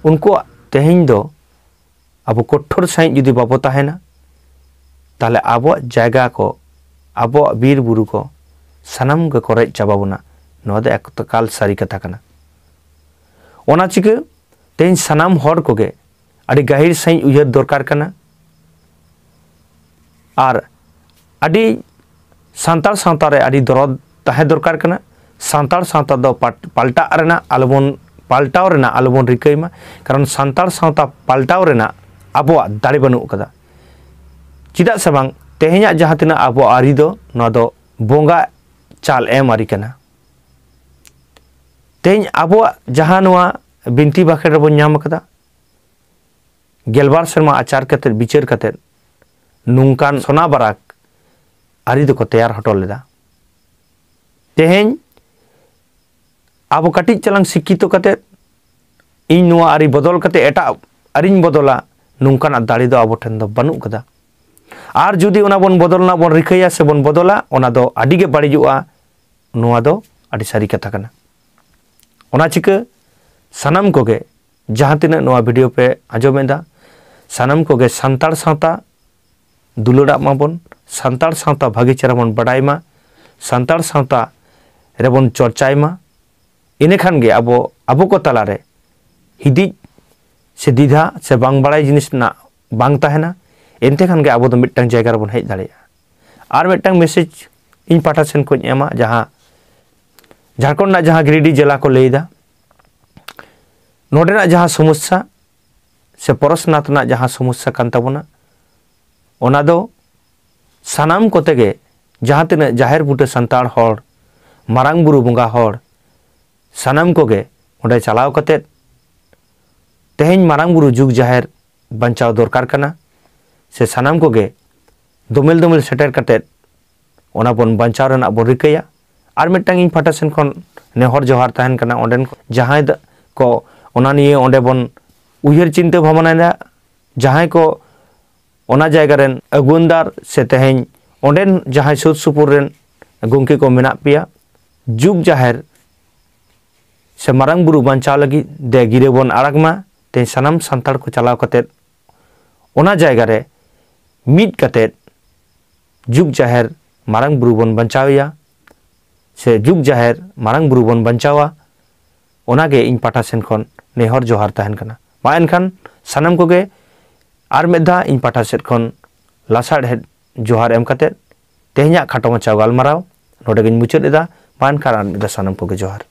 ᱩᱱᱠᱩᱣᱟᱜ ᱛᱮᱦᱮᱧ ᱫᱚ ᱟᱵᱚ ᱠᱚᱴᱷᱳᱨ ᱥᱟᱺᱦᱤᱡ ᱡᱩᱫᱤ ᱵᱟᱵᱚ ᱛᱟᱦᱮᱱᱟ, ᱛᱟᱦᱚᱞᱮ ᱟᱵᱚᱣᱟᱜ ᱡᱟᱭᱜᱟ ᱠᱚ, ᱟᱵᱚᱣᱟᱜ ᱵᱤᱨ ᱵᱩᱨᱩ ᱠᱚ ᱥᱟᱱᱟᱢ ᱜᱮᱠᱚ ᱨᱮᱡ ᱪᱟᱵᱟ ᱵᱚᱱᱟ᱾ ᱱᱚᱣᱟ ᱫᱚ ᱮᱠᱟᱞ ᱥᱟᱹᱨᱤ ᱠᱟᱛᱷᱟ ᱠᱟᱱᱟ᱾ ᱚᱱᱟ ᱪᱤᱠᱟᱹ ᱛᱮᱦᱮᱧ ᱥᱟᱱᱟᱢ ᱦᱚᱲ ᱠᱚᱜᱮ ᱟᱹᱰᱤ ᱜᱟᱹᱦᱤᱨ ᱥᱟᱺᱦᱤᱡ ᱩᱭᱦᱟᱹᱨ ᱫᱚᱨᱠᱟᱨ ᱠᱟᱱᱟ᱾ ᱟᱨ ᱟᱹᱰᱤ ᱥᱟᱱᱛᱟᱲ ᱥᱟᱶᱛᱟ ᱨᱮ ᱟᱹᱰᱤ ᱫᱚᱨᱚᱫ ᱛᱟᱦᱮᱸ ᱫᱚᱨᱠᱟᱨ ᱠᱟᱱᱟ᱾ ᱥᱟᱱᱛᱟᱲ ᱥᱟᱶᱛᱟ ᱫᱚ ᱯᱟᱴ-, ᱯᱟᱞᱴᱟᱜ ᱨᱮᱱᱟᱜ ᱟᱞᱚᱵᱚᱱ, ᱯᱟᱞᱴᱟᱣ ᱨᱮᱱᱟᱜ ᱟᱞᱚᱵᱚᱱ ᱨᱤᱠᱟᱹᱭ ᱢᱟ, ᱠᱟᱨᱚᱱ ᱥᱟᱱᱛᱟᱲ ᱥᱟᱶᱛᱟ ᱯᱟᱞᱴᱟᱣ ᱨᱮᱱᱟᱜ ᱟᱵᱚᱣᱟᱜ ᱫᱟᱲᱮ ᱵᱟᱹᱱᱩᱜ ᱟᱠᱟᱫᱟ᱾ ᱪᱮᱫᱟᱜ ᱥᱮ ᱵᱟᱝ, ᱛᱮᱦᱮᱧᱟᱜ ᱡᱟᱦᱟᱸ ᱛᱤᱱᱟᱹᱜ ᱟᱵᱚᱣᱟᱜ ᱟᱹᱨᱤ ᱫᱚ, ᱱᱚᱣᱟ ᱫᱚ ᱵᱚᱸᱜᱟ ᱪᱟᱞ ᱮᱢ ᱟᱹᱨᱤ ᱠᱟᱱᱟ᱾ ᱛᱮᱦᱮᱧ ᱟᱵᱚᱣᱟᱜ ᱡᱟᱦᱟᱸ ᱱᱚᱣᱟ ᱵᱤᱱᱛᱤ ᱵᱟᱠᱷᱮᱲ ᱨᱮᱵᱚᱱ ᱧᱟᱢ ᱟᱠᱟᱫᱟ, ᱜᱮᱞᱵᱟᱨ ᱥᱮᱨᱢᱟ ᱟᱪᱟᱨ ᱠᱟᱛᱮᱫ, ᱵᱤᱪᱟᱹᱨ ᱠᱟᱛᱮᱫ, ᱱᱚᱝᱠᱟᱱ ᱥᱚᱱᱟ ᱵᱟᱨᱟᱠ ᱟᱹᱨᱤ ᱫᱚᱠᱚ ᱛᱮᱭᱟᱨ ᱦᱚᱴᱚ ᱞᱮᱫᱟ᱾ ᱛᱮᱦᱮᱧ ᱟᱵᱚ ᱠᱟᱹᱴᱤᱡ ᱪᱟᱞᱟᱝ ᱥᱤᱠᱠᱷᱤᱛᱚ ᱠᱟᱛᱮᱫ, ᱤᱧ ᱱᱚᱣᱟ ᱟᱹᱨᱤ ᱵᱚᱫᱚᱞ ᱠᱟᱛᱮᱫ ᱮᱴᱟᱜ ᱟᱹᱨᱤᱧ ᱵᱚᱫᱚᱞᱟ, ᱱᱚᱝᱠᱟᱱᱟᱜ ᱫᱟᱲᱮ ᱫᱚ ᱟᱵᱚ ᱴᱷᱮᱱ ᱫᱚ ᱵᱟᱹᱱᱩᱜ ᱠᱟᱫᱟ᱾ ᱟᱨ ᱡᱩᱫᱤ ᱚᱱᱟ ᱵᱚᱱ ᱵᱚᱫᱚᱞ ᱨᱮᱱᱟᱜ ᱵᱚᱱ ᱨᱤᱠᱟᱹᱭᱟ ᱥᱮ ᱵᱚᱱ ᱵᱚᱫᱚᱞᱟ, ᱚᱱᱟ ᱫᱚ ᱟᱹᱰᱤ ᱜᱮ ᱵᱟᱹᱲᱤᱡᱚᱜᱼᱟ᱾ ᱱᱚᱣᱟ ᱫᱚ ᱟᱹᱰᱤ ᱥᱟᱹᱨᱤ ᱠᱟᱛᱷᱟ ᱠᱟᱱᱟ᱾ ᱚᱱᱟ ᱪᱤᱠᱟᱹ ᱥᱟᱱᱟᱢ ᱠᱚᱜᱮ, ᱡᱟᱦᱟᱸ ᱛᱤᱱᱟᱹᱜ ᱱᱚᱣᱟ ᱵᱷᱤᱰᱤᱭᱳ ᱯᱮ ᱟᱸᱡᱚᱢᱮᱫᱟ, ᱥᱟᱱᱟᱢ ᱠᱚᱜᱮ ᱥᱟᱱᱛᱟᱲ ᱥᱟᱶᱛᱟ ᱫᱩᱞᱟᱹᱲᱟᱜ ᱢᱟᱵᱚᱱ, ᱥᱟᱱᱛᱟᱲ ᱥᱟᱶᱛᱟ ᱵᱷᱟᱹᱜᱤ ᱪᱮᱦᱨᱟ ᱵᱚᱱ ᱵᱟᱰᱟᱭ ᱢᱟ, ᱥᱟᱱᱛᱟᱲ ᱥᱟᱶᱛᱟ ᱨᱮᱵᱚᱱ ᱪᱚᱨᱪᱟᱭ ᱢᱟ᱾ ᱤᱱᱟᱹᱠᱷᱟᱱ ᱜᱮ ᱟᱵᱚ, ᱟᱵᱚ ᱠᱚ ᱛᱟᱞᱟᱨᱮ ᱦᱤᱫᱤᱡ ᱥᱮ ᱫᱤᱫᱷᱟ ᱥᱮ ᱵᱟᱝ ᱵᱟᱲᱟᱭ ᱡᱤᱱᱤᱥ ᱨᱮᱱᱟᱜ ᱵᱟᱝ ᱛᱟᱦᱮᱱᱟ᱾ ᱮᱱᱛᱮ ᱠᱷᱟᱱ ᱜᱮ ᱟᱵᱚ ᱫᱚ ᱢᱤᱫᱴᱟᱝ ᱡᱟᱭᱜᱟ ᱨᱮᱵᱚᱱ ᱦᱮᱡ ᱫᱟᱲᱮᱭᱟᱜᱼᱟ᱾ ᱟᱨ ᱢᱤᱫᱴᱟᱝ ᱢᱮᱥᱮᱡᱽ ᱤᱧ ᱯᱟᱦᱴᱟ ᱥᱮᱱ ᱠᱷᱚᱱ ᱮᱢᱟ, ᱡᱟᱦᱟᱸ ᱡᱷᱟᱲᱠᱷᱚᱸᱰ ᱨᱮᱱᱟᱜ ᱡᱟᱦᱟᱸ ᱜᱤᱨᱤᱰᱤ ᱡᱮᱞᱟ ᱠᱚ ᱞᱟᱹᱭᱫᱟ, ᱱᱚᱰᱮᱱᱟᱜ ᱡᱟᱦᱟᱸ ᱥᱚᱢᱚᱥᱥᱟ ᱥᱮ ᱯᱚᱨᱚᱥᱱᱟᱛᱷ ᱨᱮᱱᱟᱜ ᱡᱟᱦᱟᱸ ᱥᱚᱢᱚᱥᱥᱟ ᱠᱟᱱ ᱛᱟᱵᱚᱱᱟ, ᱚᱱᱟ ᱫᱚ ᱥᱟᱱᱟᱢ ᱠᱚᱛᱮ ᱜᱮ, ᱡᱟᱦᱟᱸ ᱛᱤᱱᱟᱹᱜ ᱡᱟᱦᱮᱨ ᱵᱩᱴᱟᱹ ᱥᱟᱱᱛᱟᱲ ᱦᱚᱲ, ᱢᱟᱨᱟᱝ ᱵᱩᱨᱩ ᱵᱚᱸᱜᱟ ᱦᱚᱲ, ᱥᱟᱱᱟᱢ ᱠᱚᱜᱮ ᱚᱸᱰᱮ ᱪᱟᱞᱟᱣ ᱠᱟᱛᱮᱫ ᱛᱮᱦᱮᱧ ᱢᱟᱨᱟᱝ ᱵᱩᱨᱩ ᱡᱩᱜᱽ ᱡᱟᱦᱮᱨ ᱵᱟᱧᱪᱟᱣ ᱫᱚᱨᱠᱟᱨ ᱠᱟᱱᱟ᱾ ᱥᱮ ᱥᱟᱱᱟᱢ ᱠᱚᱜᱮ ᱫᱚᱢᱮᱞ ᱫᱚᱢᱮᱞ ᱥᱮᱴᱮᱨ ᱠᱟᱛᱮᱫ ᱚᱱᱟ ᱵᱚᱱ ᱵᱟᱧᱪᱟᱣ ᱨᱮᱱᱟᱜ ᱵᱚᱱ ᱨᱤᱠᱟᱹᱭᱟ᱾ ᱟᱨ ᱢᱤᱫᱴᱟᱝ ᱤᱧ ᱯᱟᱦᱴᱟ ᱥᱮᱱ ᱠᱷᱚᱱ ᱱᱮᱦᱚᱨ ᱡᱚᱦᱟᱨ ᱛᱟᱦᱮᱱ ᱠᱟᱱᱟ, ᱚᱸᱰᱮᱱ ᱡᱟᱦᱟᱸᱭ ᱫᱚ ᱠᱚ ᱚᱱᱟ ᱱᱤᱭᱮ ᱚᱸᱰᱮ ᱵᱚᱱ ᱩᱭᱦᱟᱹᱨ ᱪᱤᱱᱛᱟᱹ ᱵᱷᱟᱵᱽᱱᱟᱭᱮᱫᱟ, ᱡᱟᱦᱟᱸᱭ ᱠᱚ ᱚᱱᱟ ᱡᱟᱭᱜᱟ ᱨᱮᱱ ᱟᱹᱜᱩᱣᱟᱹᱱᱫᱟᱨ ᱥᱮ ᱛᱮᱦᱮᱧ ᱚᱸᱰᱮᱱ ᱡᱟᱦᱟᱸᱭ ᱥᱩᱨ ᱥᱩᱯᱩᱨ ᱨᱮᱱ ᱜᱚᱢᱠᱮ ᱠᱚ ᱢᱮᱱᱟᱜ ᱯᱮᱭᱟ, ᱡᱩᱜᱽ ᱡᱟᱦᱮᱨ ᱥᱮ ᱢᱟᱨᱟᱝ ᱵᱩᱨᱩ ᱵᱟᱧᱪᱟᱣ ᱞᱟᱹᱜᱤᱫ ᱫᱮ ᱜᱤᱨᱟᱹ ᱵᱚᱱ ᱟᱲᱟᱜᱽ ᱢᱟ᱾ ᱛᱮᱦᱮᱧ ᱥᱟᱱᱟᱢ ᱥᱟᱱᱛᱟᱲ ᱠᱚ ᱪᱟᱞᱟᱣ ᱠᱟᱛᱮᱫ ᱚᱱᱟ ᱡᱟᱭᱜᱟ ᱨᱮ ᱢᱤᱫ ᱠᱟᱛᱮᱫ ᱡᱩᱜᱽ ᱡᱟᱦᱮᱨ ᱢᱟᱨᱟᱝ ᱵᱩᱨᱩ ᱵᱚᱱ ᱵᱟᱧᱪᱟᱣᱮᱭᱟ, ᱥᱮ ᱡᱩᱜᱽ ᱡᱟᱦᱮᱨ ᱢᱟᱨᱟᱝ ᱵᱩᱨᱩ ᱵᱚᱱ ᱵᱟᱧᱪᱟᱣᱟ, ᱚᱱᱟᱜᱮ ᱤᱧ ᱯᱟᱦᱴᱟ ᱥᱮᱱ ᱠᱷᱚᱱ ᱱᱮᱦᱚᱨ ᱡᱚᱦᱟᱨ ᱛᱟᱦᱮᱱ ᱠᱟᱱᱟ᱾ ᱢᱟ ᱮᱱᱠᱷᱟᱱ ᱥᱟᱱᱟᱢ ᱠᱚᱜᱮ ᱟᱨ ᱢᱤᱫ ᱫᱷᱟᱣ ᱤᱧ ᱯᱟᱦᱴᱟ ᱥᱮᱫ ᱠᱷᱚᱱ ᱞᱟᱥᱟᱲᱦᱮᱫ ᱡᱚᱦᱟᱨ ᱮᱢ ᱠᱟᱛᱮᱫ ᱛᱮᱦᱮᱧᱟᱜ ᱠᱷᱟᱴᱚ ᱢᱟᱪᱷᱟ ᱜᱟᱞᱢᱟᱨᱟᱣ ᱱᱚᱰᱮ ᱜᱤᱧ ᱢᱩᱪᱟᱹᱫ ᱮᱫᱟ᱾ ᱢᱟ ᱮᱱᱠᱷᱟᱱ ᱟᱨ ᱢᱤᱫ ᱫᱷᱟᱣ ᱥᱟᱱᱟᱢ ᱠᱚᱜᱮ ᱡᱚᱦᱟᱨ᱾